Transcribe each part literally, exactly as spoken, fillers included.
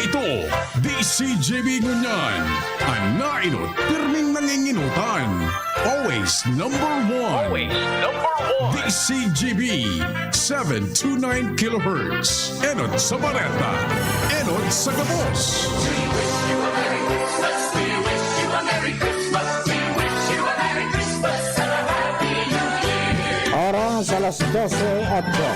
Ito, D C G B ngunyan. An nainot, pirming nanginginutan. Always number one. Always number one. D C G B, seven two nine kilohertz. Enot sa bareta. Enot sa gabos. We wish you a Merry Christmas. We wish you a Merry Christmas. We wish you a Merry Christmas and a Happy New Year. Oras alas dose otso.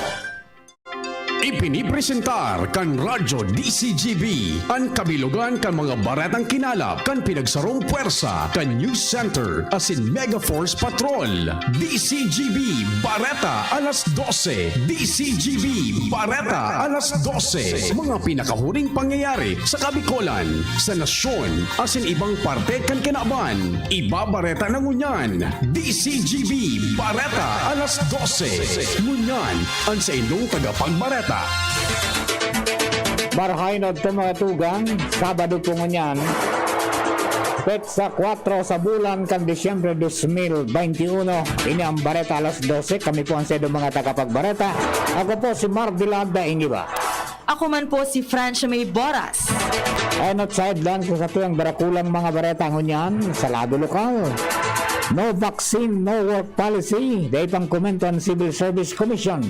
Ipinipresentar kan Radyo D C G B an kabilogan kan mga baretang kinalap kan pinagsarong pwersa kan News Center asin Mega Force Patrol. D C G B Bareta alas dose. D C G B Bareta alas dose. Mga pinakahuring pangyayari sa Kabikolan, sa nasyon, asin ibang parte kan kinaban. Ibabareta na ngunyan. D C G B Bareta alas dose. Ngunyan, an saindong tagapagbareta. Marahay na ito, mga tugang, Sabado po ngunyan, petsa kwatro sa bulan kan Disyembre dos mil bente uno. Ini ang Bareta alas dose. Kami po ang saindong mga tagapagbareta. Ako po si Mark Vilanda Ingiba. Ako man po si Francia May Boras. Enot sa headlines sa satuyang darakulang mga bareta ngunyan sa lado lokal. No vaccine, no work policy. Dai pang komento ang Civil Service Commission.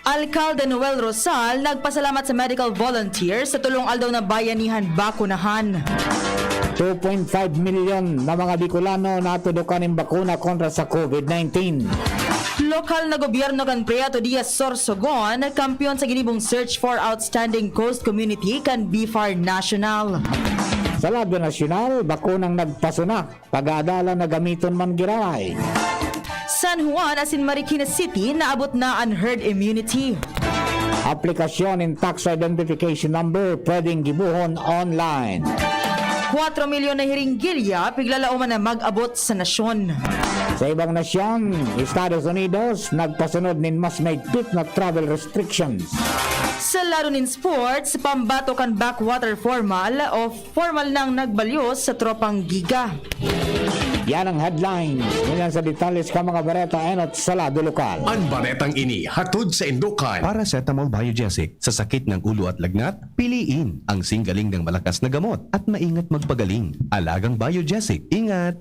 Alcalde Noel Rosal nagpasalamat sa medical volunteers sa tolong aldaw na bayanihan bakunahan. Two point five milyon na mga Bicolano natudukan nin bakuna kontra sa COVID nineteen. Lokal na gobyerno kan Prieto Diaz Sorsogon kampiyon sa ginibong Search for Outstanding Coast Community kan BFAR National. Sa lado nasyonal, bakunang nagpasuna, pag-aadalan na gamiton man giraray. San Juan asin Marikina City naabot na an herd immunity. Aplikasyon nin tax identification number pwedeng gibohon online. Kwatro milyon na hiringgilya piglalaoman na mag-abot sa nasyon. Sa ibang nasyon, Estados Unidos, nagpasunod nin mas maigpit na travel restrictions. Sa lado nin sports, pambato kan backwater formal o formal nang nagbalyo sa Tropang Giga. Yan ang headlines. Ngunyan sa detalles kan mga bareta enot sa lado lokal. An baretang ini hatod saindo kan Paracetamol Biogesic. Sa sakit ng ulo at lagnat, piliin ang singgaling ng malakas na gamot at maingat magpagaling. Alagang Biogesic. Ingat!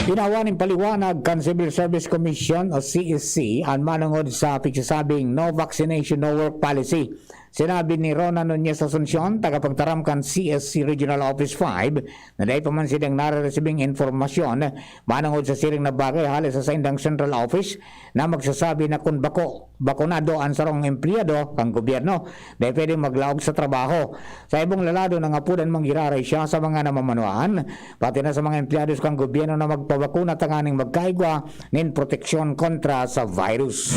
Pinawa nin paliwanag kan Civil Service Commission o C S C an manongod sa pigsasabing no vaccination, no work policy. Sinabi ni Rona Nunez Asuncion, tagapagtaram kan C S C Regional Office five, na dai pa man sinda nareresibing impormasyon manongod sa siring na bagay hale sa saindang central office na magsasabi na kun bako, bakunado an sarong empleyado kan gobyerno, dai pwedeng maglaog sa trabaho. Sa ibong lalado, nangapodan man giraray siya sa mga namamanuan, pati na sa mga empleyados kan gobyerno na magpabakuna tanganing magkaigwa nin proteksyon kontra sa virus.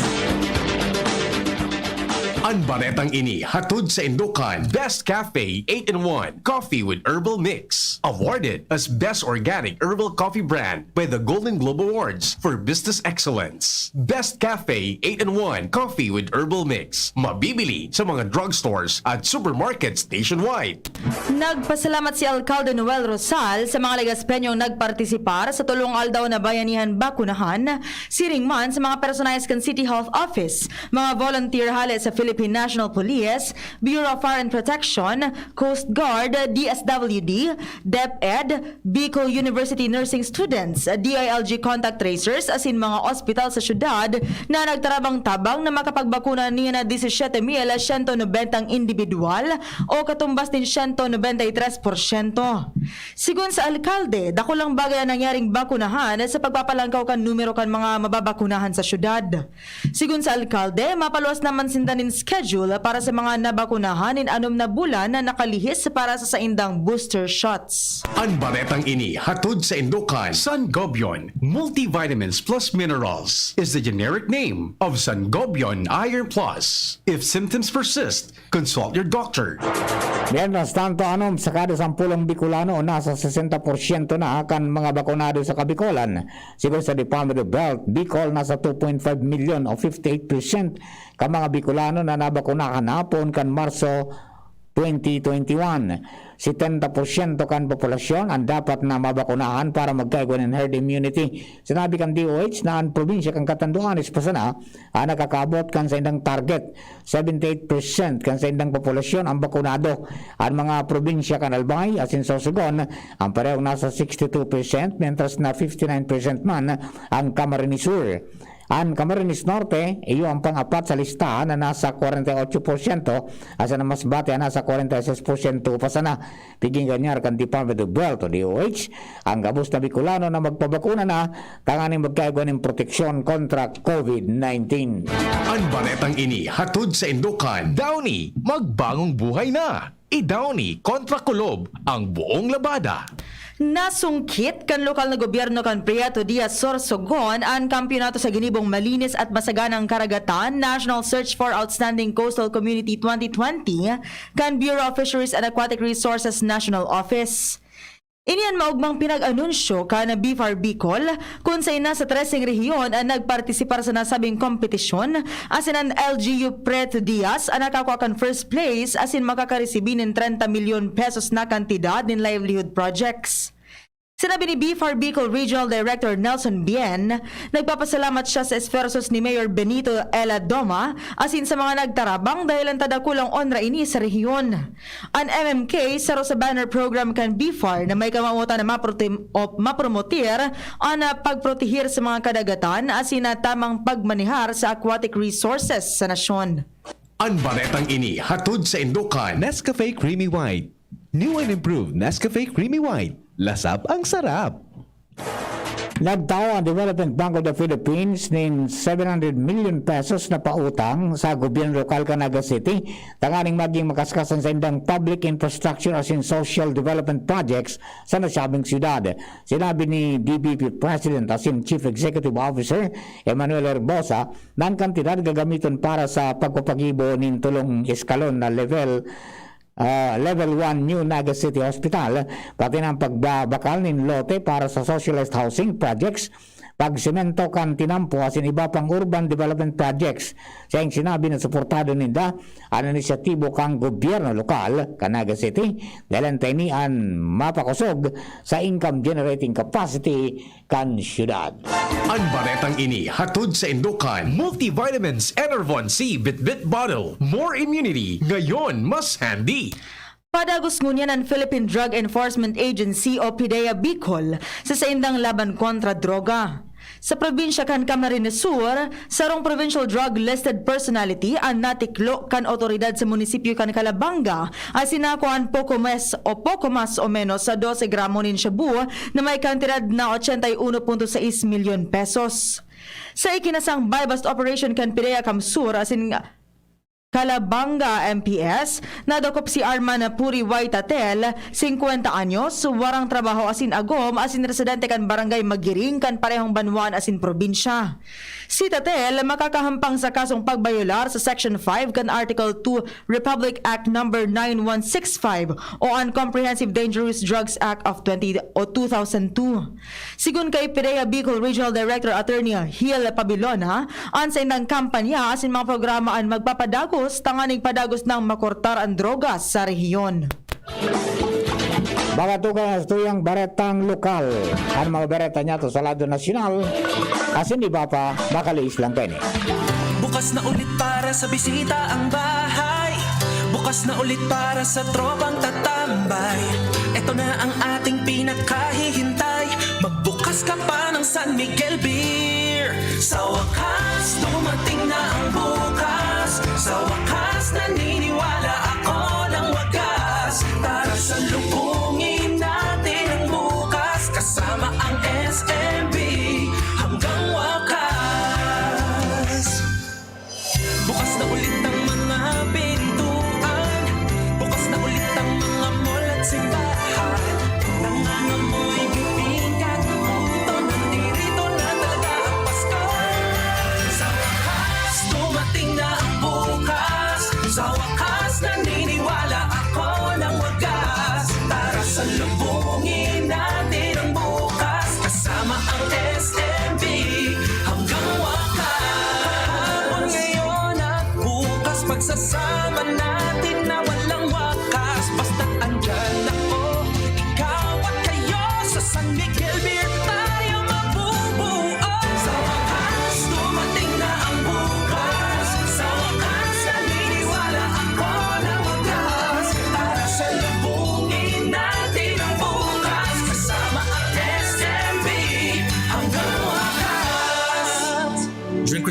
An baretang ini hatod saindo kan Best Cafe eight-in-one Coffee with Herbal Mix. Awarded as Best Organic Herbal Coffee Brand by the Golden Globe Awards for Business Excellence. Best Cafe eight-in-one Coffee with Herbal Mix. Mabibili sa mga drugstores at supermarkets nationwide. Nagpasalamat si Alcalde Noel Rosal sa mga Legaspeñong nagpartisipar sa tolong aldaw na bayanihan bakunahan, siring man sa mga personahe kan City Health Office, mga volunteer hale sa Philippine National Police, Bureau of Fire and Protection, Coast Guard, D S W D, DepEd, Bicol University nursing students, D I L G contact tracers asin mga ospital sa syudad na nagtarabang-tabang na makapagbakuna niya na disisiete mil siyento nobenta ang indibidwal o katumbas nin siyento nobenta y tres porsyento. Sigon sa alkalde, dakulang bagay an nangyaring bakunahan sa pagpapalangkaw kan numero kan mga mababakunahan sa syudad. Sigon sa alkalde, mapaluwas naman sinda nin schedule para sa mga nabakunahan nin anom na bulan na nakalihis para sa saindang booster shots. An baretang ini hatod saindo kan Sangobion Multivitamins Plus Minerals is the generic name of Sangobion Iron Plus. If symptoms persist, consult your doctor. Mientras tanto, anom sa kada sampulong Bicolano o nasa sesenta porsyento na kan mga bakunado sa Kabikolan. Sigon sa Department of Health, Bicol, nasa two point five milyon o fifty-eight percent ka mga Bicolano na nabakunahan hapon kan Marso twenty twenty-one. Setenta porsyento kan populasyon an dapat na mabakunahan para magkaigwa nin herd immunity. Sinabi kan D O H na an probinsya kan Catanduanes pa sana an nakakaabot kan saindang target. Seventy-eight percent kan saindang populasyon ang bakunado. An mga probinsya kan Albay asin Sorsogon, ang parehong nasa sixty-two percent, mientras na fifty-nine percent man ang Camarines Sur. An Camarines Norte, iyo ang pang-apat sa listahan na nasa kwarenta y ocho porsyento, asin an Masbate nasa kwarenta y seis porsyento pa sana. Pigin kanyar kan Department of Health o D O H, ang gabos na Bicolano na magpabakuna na tanganing magkaigwa nin proteksyon kontra COVID nineteen. An baretang ini hatod saindo kan Downy, magbangong buhay na. I-Downy kontra kulob ang buong labada. Nasungkit kan lokal na gobyerno kan Prieto Diaz, Sorsogon, an kampiyonato sa ginibong Malinis at Masaganang Karagatan, National Search for Outstanding Coastal Community twenty twenty, kan Bureau of Fisheries and Aquatic Resources National Office. Ini an maogmang pinag-anunsyo kan BFAR Bicol, kun saen nasa treseng rehiyon an nagpartisipar sa nasabing kompetisyon, asin an L G U Prieto Diaz an nakakua kan first place asin makakaresibi nin trenta milyon pesos na kantidad nin livelihood projects. Sinabi ni BFAR Bicol Regional Director Nelson Bien, nagpapasalamat siya sa esfuerzos ni Mayor Benito L. Doma asin sa mga nagtarabang dahel an tadakulang onra ini sa rehiyon. An M M K saro sa banner program kan BFAR na may kamawotan na maprote-, o mapromotir an, ah, pagprotehir sa mga kadagatan asin na tamang pagmanehar sa aquatic resources sa nasyon. An baretang ini hatod saindo kan Nescafe Creamy White. New and improved Nescafe Creamy White. Lasap ang sarap. Nagtao ang Development Bank of the Philippines nin seven hundred million pesos na pautang sa gobyerno lokal kan Naga City tanganing maging makaskas an saindang public infrastructure asin social development projects sa nasabing siyudad. Sinabi ni D B P President asin Chief Executive Officer Emmanuel Herbosa na an kantidad gagamiton para sa pagpapagibo nin tolong eskalon na level ah, Level one New Naga City Hospital, pati na an pagbabakal nin lote para sa socialized housing projects, pagsemento kan tinampo asin iba pang urban development projects. Saing sinabi na suportado ninda an inisyatibo kan gobyerno lokal kan Naga City, dahel an ta ini an mapakosog sa income generating capacity kan syudad. An baretang ini hatod saindo kan Multivitamins Enervon C Bitbit Bottle. More immunity, ngayon mas handy. Padagos ngunyan an Philippine Drug Enforcement Agency o PDEA Bicol sa saindang laban kontra droga. Sa probinsya kan Camarines Sur, sarong provincial drug listed personality an natiklo kan awtoridad sa munisipyo kan Calabanga, asin nakuhaan poko mas o poko mas o menos sa dose gramo nin shabu na may kantidad na ochenta y uno punto sais milyon pesos. Sa ikinasang buy-bust operation kan PDEA CamSur asin Calabanga M P S, nadakop si Arman Puri Waitatel, singkwenta anyos, warang trabaho asin agom, asin residente kan Barangay Magiring kan parehong banwaan asin probinsya. Si Tatel makakahampang sa kasong pagbayolar sa Section five kan Article two Republic Act Number nine one six five o an Comprehensive Dangerous Drugs Act of twenty o two thousand two. Sigon kay PDEA Bicol Regional Director Attorney Hiel Pabilona, an saindang kampanya asin mga programa an magpapadagos tanganing padagos nang makortar an droga sa rehiyon. Mga tugang sa tuyang baretang lokal, an mga bareta niyato sa lado nasyonal, asin iba pa, makaliis lang kaini. Bukas na ulit para sa bisita ang bahay. Bukas na ulit para sa tropang tatambay. Ito na ang ating pinakahihintay. Magbukas ka pa ng San Miguel Beer. Sa wakas, dumating na ang bukas. Sa wakas, naniniwala ako ng wagas. Tara, salubungin natin ang bukas. Kasama ang S M B hanggang wakas. Bukas na ulit ang mga pintuan. Bukas na ulit ang mga mall at simbahan. Nangangamoy bibingka, puto, nandito na talaga ang Pasko. Sa wakas, dumating na ang bukas. Sa wakas, naniniwala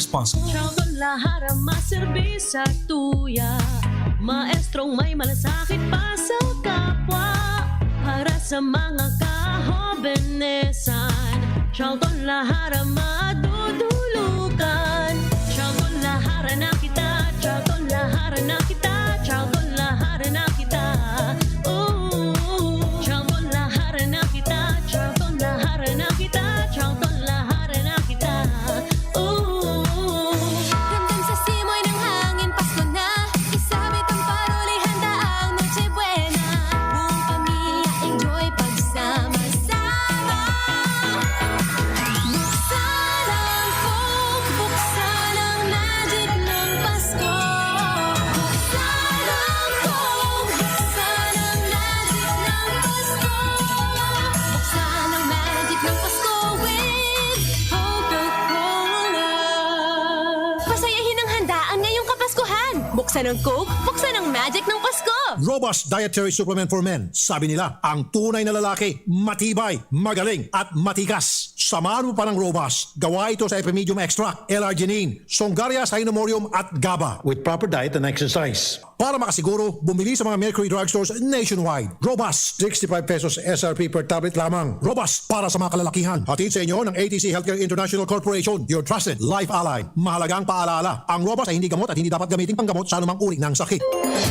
Pasko. Charlton Lahara maserbi sa tuya. Maestrong may malasakit pa sa kapwa. Para sa mga kahobenesan, Charlton Lahara madudulugan. Charlton Lahara na kita, Charlton Lahara na kita, Charlton Lahara na kita. Ooh, Charlton Lahara na kita, Charlton Lahara na kita, Charlton Lahara na kita. Ooh. Ramdam sa simoy ng hangin, Pasko na. Isabit ang paroli, handa ang Noche Buena. Buong pamilya, enjoy pagsama-sama. Buksan ang Coke, buksan ang magic ng Pasko. Buksan ang Coke, buksan ang magic ng Pasko. Buksan ang magic ng Pasko with Coca-Cola. Pasayahin ang handaan ngayong Kapaskuhan. Buksan ang Coke, buksan ang magic ng Pasko. Robust Dietary Supplement for Men. Sabi nila, ang tunay na lalaki, matibay, magaling, at matikas. Samahan mo pa ng Robust. Gawa ito sa Epimedium Extract, L-arginine, Songaria Cinnamomum at GABA. With proper diet and exercise. Para makasiguro, bumili sa mga Mercury Drugstores nationwide. Robust, sixty-five pesos S R P per tablet lamang. Robust para sa mga kalalakihan. Hatid sa inyo ng A T C Healthcare International Corporation, your trusted life ally. Mahalagang paalala, ang Robust ay hindi gamot at hindi dapat gamitin panggamot sa anumang uri ng sakit.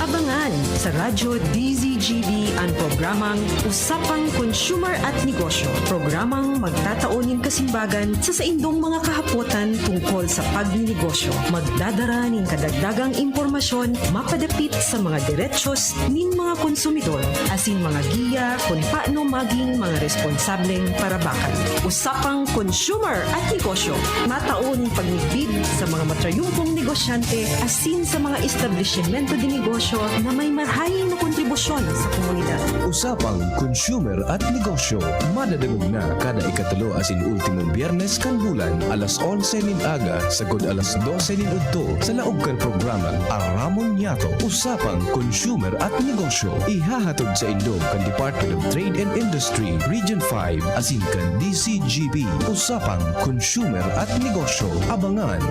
Abangan sa Radyo D Z G B ang programang Usapang Consumer at Negosyo. Programang magtatao nin kasimbagan sa saindong mga kahapotan tungkol sa pagninegosyo. Magdadara nin kadagdagang impormasyon mapadapit sa mga derechos nin mga konsumidor, asin mga giya kun paano maging mga responsableng parabakan. Usapang Consumer at Negosyo, matao nin pagmidbid sa mga matrayumpong negosyante asin sa mga establisimento de negosyo na may marahay na kontribusyon sa komunidad. Usapang Consumer at Negosyo, madadangog na kada ikatulo asin ultimong Biyernes kan bulan, alas onse nin aga sagkod alas dose nin udto, sa laog kan programang Aramon Niyato. Usapang Consumer at Negosyo, ihahatod saindo kan Department of Trade and Industry, Region five, asin kan D Z G B. Usapang Consumer at Negosyo. Abangan!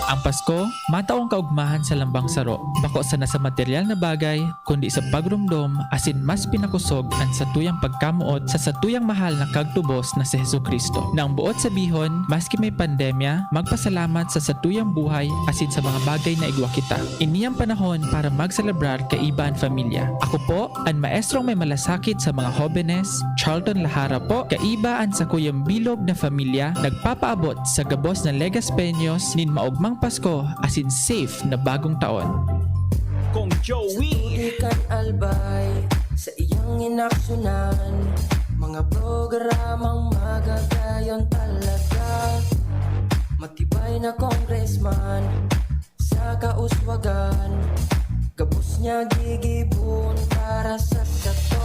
Ang Pasko, mataong kaugmahan sa lambang saro, bako sana sa materyal na bagay, kundi sa pagromdom asin mas pinakosog an satuyang pagkamoot sa satuyang mahal na kagtubos na si Jesu-Cristo. Nang boot sabihon, maski may pandemya, magpasalamat sa satuyang buhay asin sa mga bagay na igwa kita. Ini an panahon para magselebrar kaiba an pamilya. Ako po, an maestrong may malasakit sa mga hobenes, Charlton Lahara po, kaiba an sakuyang bilog na pamilya, nagpapaabot sa gabos na Legaspeños nin maogmang Pasko asin safe na bagong taon. Kong Joey. Sa tubig kan Albay, sa iyang inaksyonan, mga programang magagayon talaga. Matibay na congressman sa kauswagan, gabos niya gigibon para sa sato.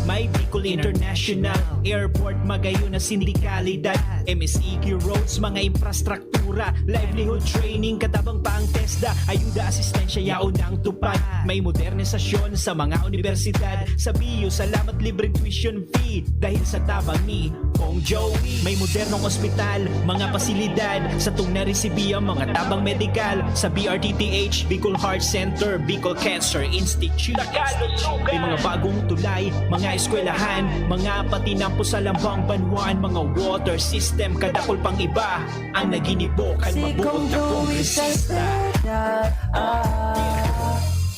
May Bicol International Airport, magayon na sindikalidad, M S E Q roads, mga infrastruktura, livelihood training, katabang pa ang TESDA, ayuda, asistensya, yaon ang tupad. May modernisasyon sa mga unibersidad, sa B U, salamat libreng tuition fee, dahil sa tabang ni Kong Joey. May modernong ospital, mga pasilidad, satong naresibi ang mga tabang medikal, sa B R T T H, Bicol Heart Center, Bicol Cancer Institute. May mga bagong tulay, mga eskwelahan, mga patinampo sa lambang banwaan, mga water system, kadakol pang iba ang naginibo kan mabuot na kongresista.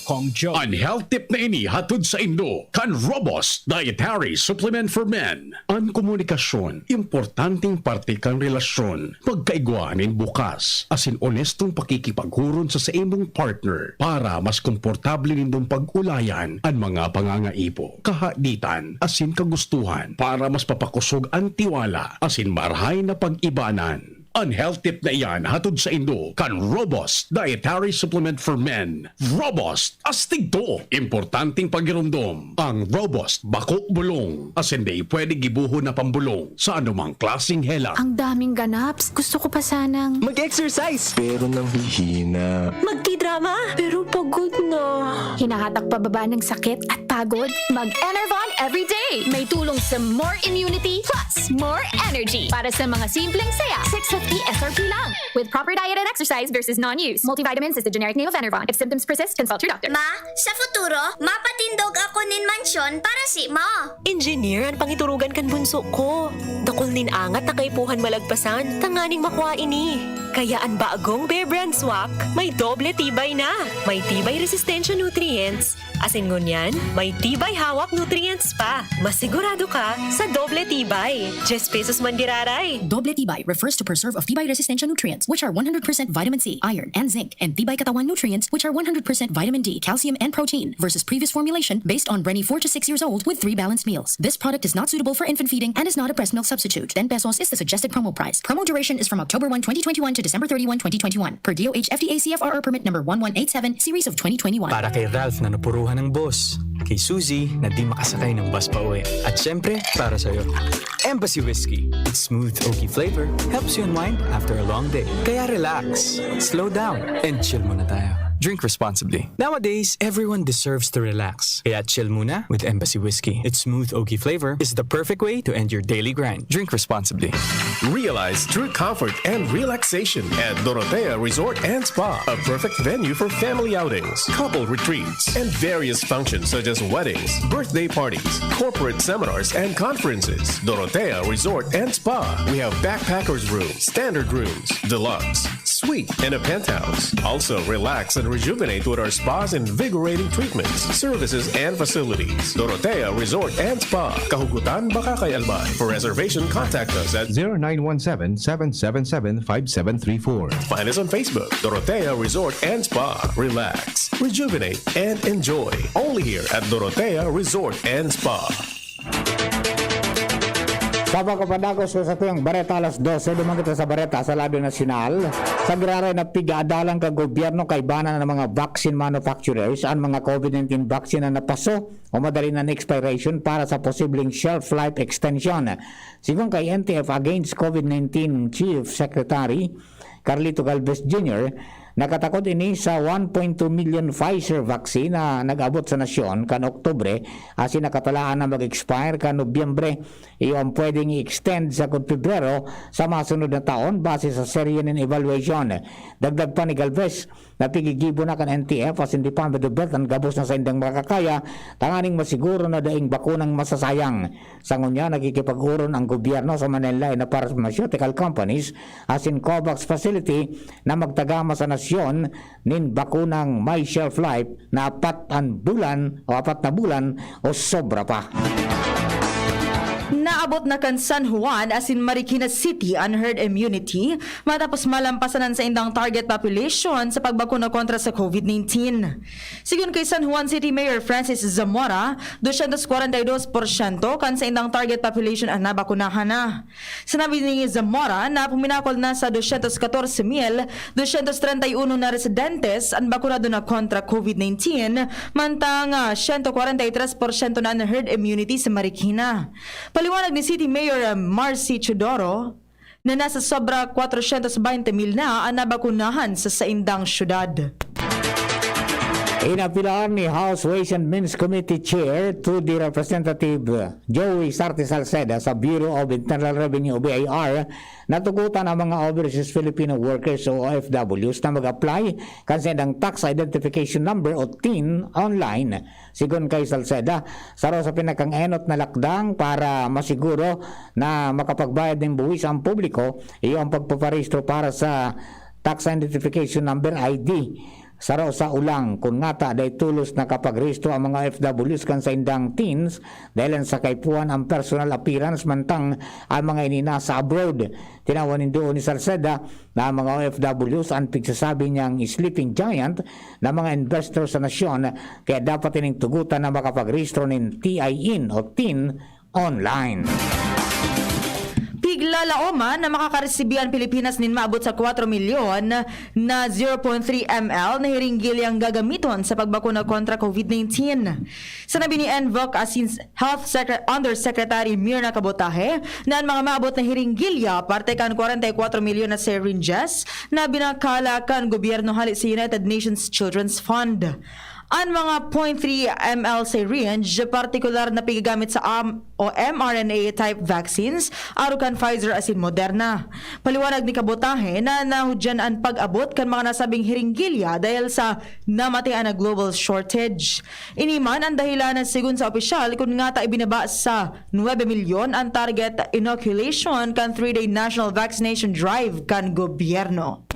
Kong Joey. An health tip na ini hatod saindo kan Robust Dietary Supplement for Men. An komunikasyon, importanteng parte kan relasyon. Pagkaigwa nin bukas asin onestong pakikipaghuron sa saimong partner para mas komportable nindong pag-ulayan an mga pangangaipo, kahaditan, asin kagustuhan para mas papakosog an tiwala asin marahay na pag-ibanan. An health tip na iyan hatod saindo kan Robust Dietary Supplement for Men. Robust, astig to! Importanteng pagiromdom, ang Robust bako bulong, asin dai pwede gibohon na pambulong sa anumang klaseng helang. Ang daming ganaps. Gusto ko pa sanang Mag-exercise! Pero nanghihina. Magkidrama! Pero Pagod na. Hinahatak pababa ng sakit at pagod? Mag-Enervon everyday! May tulong sa more immunity plus more energy para sa mga simpleng saya. six fifty S R P lang. With proper diet and exercise versus non-use. Multivitamins is the generic name of Enervon. If symptoms persist, consult your doctor. Ma, sa futuro, mapatindog ako nin mansyon para si ma. Engineer an pangiturugan kan bunso ko. Dakul nin angat na kaipuhan malagpasan tanganing makua ini. Kaya an bagong Bear Brand Swak may doble tibay na. May tibay resistensya nutrients. Asin ngunyan, may tibay hawak nutrients pa. Masigurado ka sa doble tibay. Diyes pesos man giraray. Doble tibay refers to preserve of tibay resistensya nutrients, which are one hundred percent vitamin C, iron, and zinc, and tibay katawan nutrients, which are one hundred percent vitamin D, calcium, and protein, versus previous formulation based on Brenny four to six years old with three balanced meals. This product is not suitable for infant feeding and is not a breast milk substitute. ten pesos is the suggested promo price. Promo duration is from October one, twenty twenty-one to December thirty-one, twenty twenty-one, per D O H F D A C F R R permit number one one eight seven, series of twenty twenty-one. Para kay Ralph na napuruhan ng boss. Kay Suzy na di makasakay ng bus pa uwi. At syempre, para sa'yo. Embassy Whiskey. Its smooth, oaky flavor helps you unwind after a long day. Kaya relax, slow down, and chill muna tayo. Drink responsibly. Nowadays, everyone deserves to relax. Kaya chill muna with Embassy Whiskey. Its smooth, oaky flavor is the perfect way to end your daily grind. Drink responsibly. Realize true comfort and relaxation at Dorotea Resort and Spa, a perfect venue for family outings, couple retreats, and various functions such as weddings, birthday parties, corporate seminars, and conferences. Dorotea Resort and Spa. We have backpackers room, standard rooms, deluxe, suite, and a penthouse. Also, relax and rejuvenate with our spa's invigorating treatments, services, and facilities. Dorotea Resort and Spa, Kahugutan, Bacacay, Albay. For reservation, contact us at zero nine one seven, seven seven seven, five seven three four. Find us on Facebook, Dorotea Resort and Spa. Relax, rejuvenate, and enjoy. Only here at Dorotea Resort and Spa. Sa pagpapadagos ko sa tuyang bareta alas dose, duman kita sa bareta sa lado nasyonal. Sa giraray na pigaadalan ka gobyerno kaiba na ng mga vaccine manufacturers, ang mga COVID nineteen vaccine na napaso o madali na expiration para sa posibleng shelf life extension. Sigon kay N T F Against COVID nineteen Chief Secretary Carlito Galvez Junior, nakatakod ini sa one point two million Pfizer vaccine na nag-abot sa nasyon kan Oktubre asin nakatalaan na mag-expire kan Nobyembre. Iyo ang pwedeng i-extend sagkod Pebrero sa masunod na taon base sa serye nin evaluation. Dagdag pa ni Galvez, napigigibo na kan N T F asin Department of Health an gabos na saindang makakaya tanganing masiguro na daing bakunang masasayang. Sa ngunyan, nakikipag-oron ang gobyerno sa manlaen na pharmaceutical companies asin COVAX facility na magtagama sa nasyon nin bakunang may shelf life na apat an bulan o apat na bulan o sobra pa. Naabot na kan San Juan asin Marikina City an herd immunity matapos malampasan an saindang target population sa pagbakuna kontra sa COVID nineteen. Sigon kay San Juan City Mayor Francis Zamora, dosyentos kwarenta y dos porsyento kan saindang target population an nabakunahan na. Sinabi ni Zamora na puminakol na sa dosyentos katorse mil dosyentos trenta y uno na residentes an bakunado na kontra COVID nineteen, mantang ah, siyento kwarenta y tres porsyento na an herd immunity sa Marikina. Paliwanag ni City Mayor ah, Marcy Teodoro na nasa sobra kwatrosyentos baynte mil na an nabakunahan sa saindang syudad. Inapilaan ni House Ways and Means Committee Chair two D Representative Joey Sarte Salceda sa Bureau of Internal Revenue o B I R na tugutan ang mga overseas Filipino workers o O F Ws na mag-apply kan saindang tax identification number o TIN online. Sigon kay Salceda, saro sa pinakang-enot na lakdang para masiguro na makapagbayad nin buwis ang publiko, iyo ang pagpaparehistro para sa tax identification number, I D. Saro sa ulang, kun ngata dai tolos nakapagrehistro ang mga O F Ws kan saindang TINs dahil sa kaipuhan ang personal appearance mantang ang mga ini nasa abroad. Tinawan nin duon ni Salceda na ang mga O F Ws an pigsasabi niyang sleeping giant na mga investor sa nasyon, kaya dapat ining tugutan na makapagrehistro nin T I N o TIN online. Naglalaoman na makakaresibi an Pilipinas nin maabot sa kwatro milyon na zero point three M L na hiringgilyang gagamiton sa pagbakuna kontra COVID nineteen. Sinabi ni Envoc asin Health Secre-, Undersecretary Mirna Cabotaje na an mga maabot na hiringgilya parte kan kwarenta y kwatro milyon na syringes na binakala kan gobyerno hale sa United Nations Children's Fund. An mga point three M L syringe, partikular na pigagamit sa am-, o mRNA type vaccines, arog kan Pfizer asin Moderna. Paliwanag ni Cabotaje na nahudyan an pag-abot kan mga nasabing hiringgilya dahil sa namatian na global shortage. Ini man an dahilan na, sigon sa opisyal, kun ngata ibinaba sa nuebe milyon an target inoculation kan three-day national vaccination drive kan gobyerno.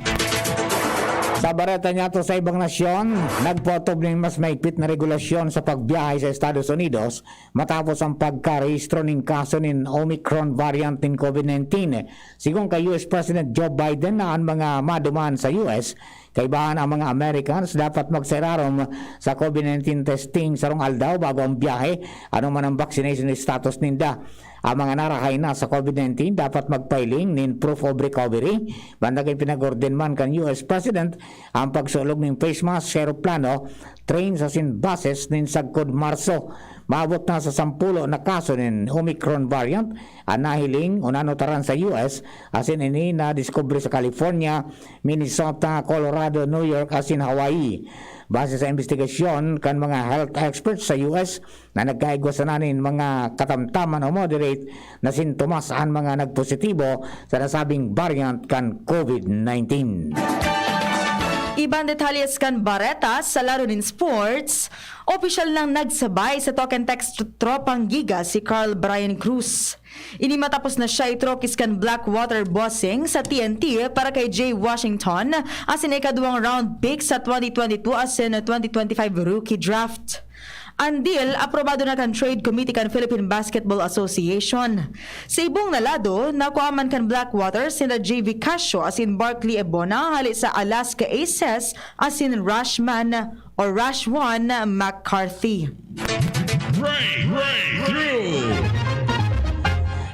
Sa bareta niyato sa ibang nasyon, nagpaotob nin mas mahigpit na regulasyon sa pagbiyahe sa Estados Unidos matapos ang pagkarehistro nin kaso nin Omicron variant nin COVID nineteen. Sigon kay U S President Joe Biden na an mga maduman sa U S, kaibahan ang mga Americans dapat magsairarom sa COVID nineteen testing sarong aldaw bago ang biyahe, ano man ang vaccination status ninda. Ang mga narahay na sa COVID nineteen dapat magpahiling nin proof of recovery, bantang ipinag-orden man kan U S President ang pagsulog nin face mask sa eroplano, trains asin buses nin sagkod Marso. Maabot na sa sampulo na kaso nin Omicron variant an nahiling o nanotaran sa U S, asin ini nadiskubre sa California, Minnesota, Colorado, New York asin Hawaii. Base sa imbestigasyon kan mga health experts sa U S, na nagkaigwa sana nin mga katamtaman o moderate na sintomas an mga nagpositibo sa nasabing variant kan COVID nineteen. Iban detalles kan bareta sa laro nin sports, opisyal nang nagsabay sa Token Text tropang Giga si Carl Brian Cruz. Ini matapos na siya itrokis kan Blackwater Bossing sa T N T para kay Jay Washington asin ikaduwang round pick sa twenty twenty-two asin twenty twenty-five rookie draft. An deal, aprobado na kan Trade Committee kan Philippine Basketball Association. Sa ibong na lado, nakua man kan Blackwater sina J V Casio asin Barkley Ebona hali sa Alaska Aces asin Rashman o Rashwan McCarthy. Break, breakthrough.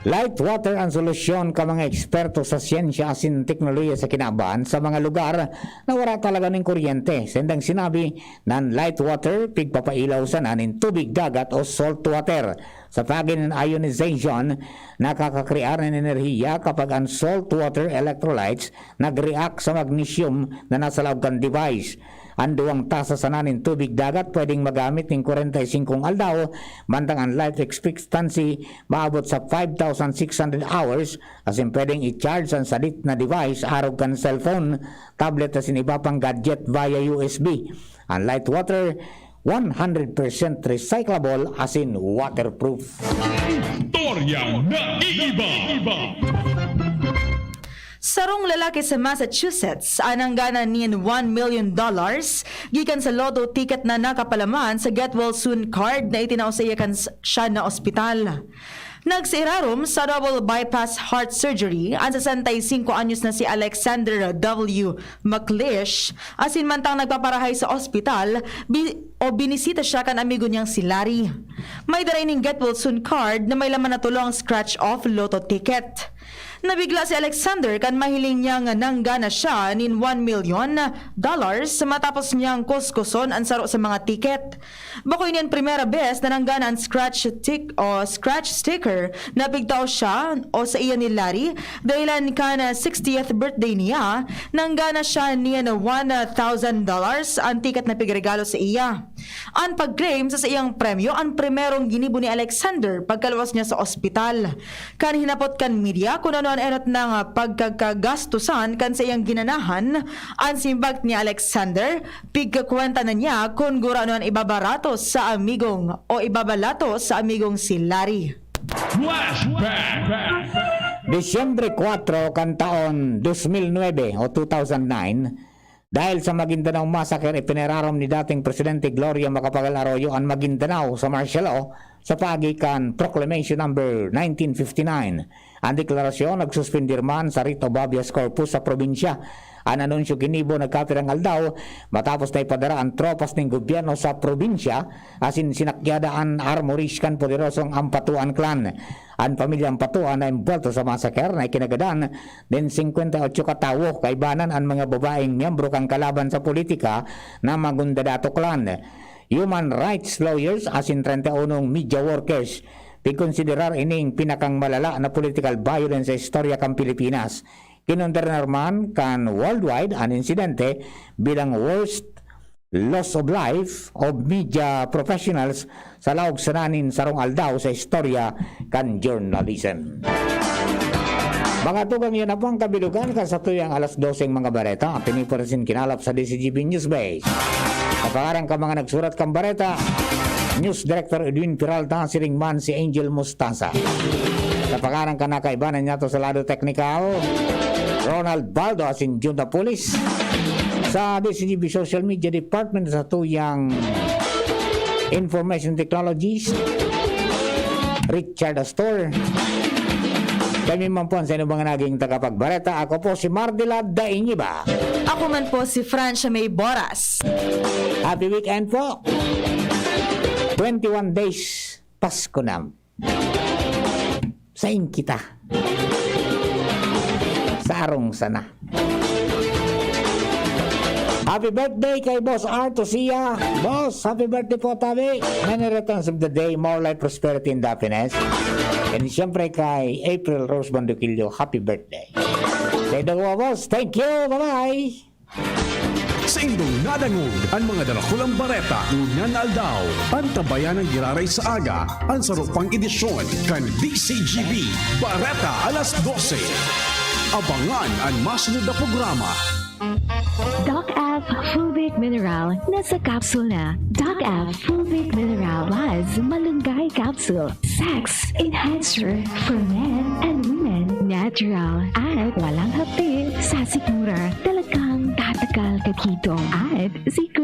Light water ang solusyon kan mga eksperto sa siyensya asin teknolohiya sa kinaban sa mga lugar na wala talaga nin kuryente. Sa indang sinabi, nan light water, pigpapailaw sana nin tubig dagat o salt water. Sa pagi nin ionization, nakakakrear nin enerhiya kapag an salt water electrolytes nag-react sa magnesium na nasa laog kan device. An duwang tasa sana nin tubig dagat pwedeng magamit nin kwarenta y singkong aldaw, mantang an life expectancy maabot sa five thousand six hundred hours, asin pwedeng i-charge an sadit na device arog kan cellphone, tablet asin iba pang gadget via U S B. An light water, one hundred percent recyclable asin waterproof. Istoryang naiiba. Sarong lalaki sa Massachusetts an nanggana nin one million dollars gikan sa lotto ticket na nakapalaman sa Get Well Soon card na itinao saiya kan s-, siya na ospital. Nagsairarom sa double bypass heart surgery an sesenta y singko anyos na si Alexander W. McLeish, asin mantang nagpaparahay sa ospital, bi-, o binisita siya kan amigo niyang si Larry. May dara ining Get Well Soon card na may laman na tolong scratch-off lotto ticket. Nabigla si Alexander kan mahiling niyang nanggana siya nin one million dollars matapos niyang kuskuson an saro sa mga tiket. Bako ini an primera bes na nanggana an scratch tick o scratch sticker na pigtao siya o saiya ni Larry, dahelan kan sixtieth birthday niya, nanggana siya nin one thousand dollars an ticket na pigregalo saiya. An pag-claim sa saiyang premyo an primerong ginibo ni Alexander pagkaluwas niya sa ospital. Kan hinapot kan media kun ano an enot na pagkakagastusan kan saiyang ginanahan, an simbag ni Alexander, pigkakwenta na niya kun gurano an ibabarato sa amigong o ibabalato sa amigong si Larry. Flashback. Disyembre kwatro kan taon dos mil nuebe o two thousand nine, dahil sa Maguindanao Massacre, ipinirarom ni dating Presidente Gloria Macapagal Arroyo an Maguindanao sa martial law sa paagi kan Proclamation Number nineteen fifty-nine. An deklarasyon nagsuspendir man sa writ of habeas corpus sa probinsya. An anunsyo ginibo nagkapirang aldaw matapos na ipadara an tropas nin gobyerno sa probinsya asin sinakyada an armories kan poderosong Ampatuan clan. An pamilya Ampatuan na embwelto sa massacre na ikinagadan nin singkwenta y otso ka tawo, kaibanan an mga babaeng miyembro kan kalaban sa politika na Magundadato clan. Human rights lawyers asin treinta y unong media workers pigkonsiderar ining pinakang malala na political violence sa istorya kan Pilipinas. Kinondenar man kan Worldwide an insidente bilang worst loss of life of media professionals sa laog sana nin sarong aldaw sa istorya kan journalism. Mga tugang, yan na po ang kabilugan kan satuyang alas doseng mga bareta. Piniparesin kinalap sa D C G B News Base. Sa pangaran kan mga nagsurat kan bareta, News Director Edwin Peralta, siring man si Angel Mustasa. Sa pangaran kan nakaibanan niyato sa lado teknikal, Ronald Baldo asin Jun Dapulis. Sa D C G B Social Media Department, sa tuyang Information Technologies, Richard Astor. Kami man po ang sa inyo mga naging tagapagbareta. Ako po si Mardila Daingiba. Ako man po si Francia May Boras. Happy weekend po. Twenty-one days, Pasko na. Sain kita? Sa arong sana. Happy birthday kay Boss Arto Sia. Boss, happy birthday po, tabi. Many returns of the day, more life, prosperity, and happiness. And siyempre kay April Rose Banduquillo, happy birthday. Sa idawa, boss, thank you. Bye-bye. Sa indong nadangog an mga darakulang bareta ngunyan na aldaw, antabayan ang giraray sa aga, an saro pang edisyon kan D C G B Bareta alas dose. Abangan an masunod na programa. Doc F Fulvic Mineral, nasa capsule na. Doc F Fulvic Mineral Plus Malunggay Capsule. Sex Enhancer for men and women. Natural at walang hapdi sa sikmura. Talagang tatagal ka dito at siguro